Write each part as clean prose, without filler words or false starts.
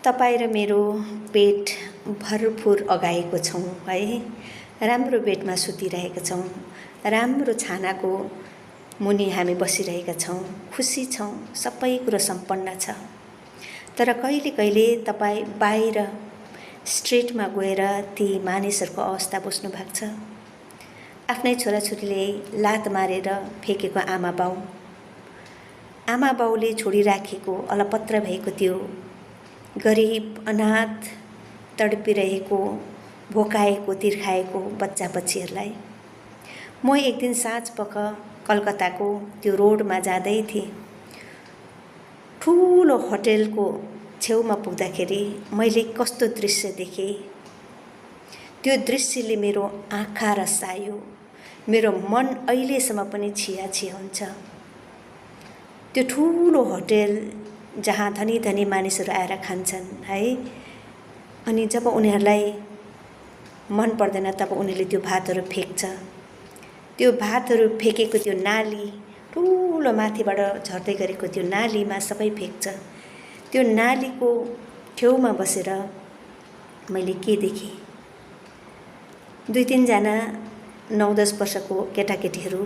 तपाईँ र मेरो पेट भरपुर अगाएको छौँ है। राम्रो बेडमा सुतिरहेका छौँ, राम्रो छानाको मुनि हामी बसिरहेका छौँ, खुसी छौँ, सबै कुरो सम्पन्न छ। तर कहिले कहिले तपाईँ बाहिर स्ट्रिटमा गएर ती मानिसहरूको अवस्था बुझ्नु भएको छ। आफ्नै छोराछोरीले लात मारेर फेकेको आमा बाउले छोडिराखेको अलपत्र भएको त्यो गरिब अनाथ तडपिरहेको भोकाएको तिर्खाएको बच्चा बच्चीहरूलाई। म एक दिन साँझपख कलकत्ताको त्यो रोडमा जाँदै थिएँ। ठुलो होटेलको छेउमा पुग्दाखेरि मैले कस्तो दृश्य देखेँ। त्यो दृश्यले मेरो आँखा रसायो, मेरो मन अहिलेसम्म पनि छिया हुन्छ। त्यो ठुलो होटेल जहाँ धनी धनी मानिसहरू आएर खान्छन् है, अनि जब उनीहरूलाई मन पर्दैन तब उनीहरूले त्यो भातहरू फ्याँक्छ। त्यो भातहरू फ्याँकेको त्यो नाली, ठुलो माथिबाट झर्दै गरेको त्यो नालीमा सबै फ्याँक्छ। त्यो नालीको छेउमा बसेर मैले के देखेँ, 2-3 जना 9-10 वर्षको केटाकेटीहरू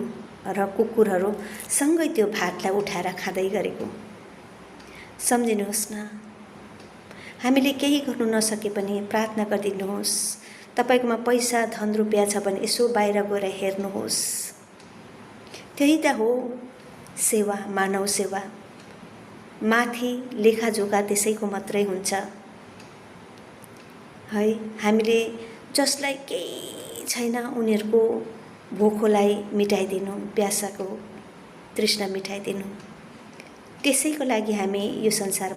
र कुकुरहरू सँगै त्यो भातलाई उठाएर खाँदै गरेको। सम्झिनुहोस् न, हामीले केही गर्नु नसके पनि प्रार्थना गरिदिनुहोस्। तपाईकोमा पैसा धन रुपियाँ छ भने यसो बाहिर गएर हेर्नुहोस्। त्यही त हो सेवा, मानव सेवा। माथि लेखाजोखा त्यसैको मात्रै हुन्छ है। हामीले जसलाई केही छैन उनीहरूको भोकोलाई मिटाइदिनु, प्यासाको तृष्णा मिटाइदिनु, त्यसैको लागि हामी यो संसार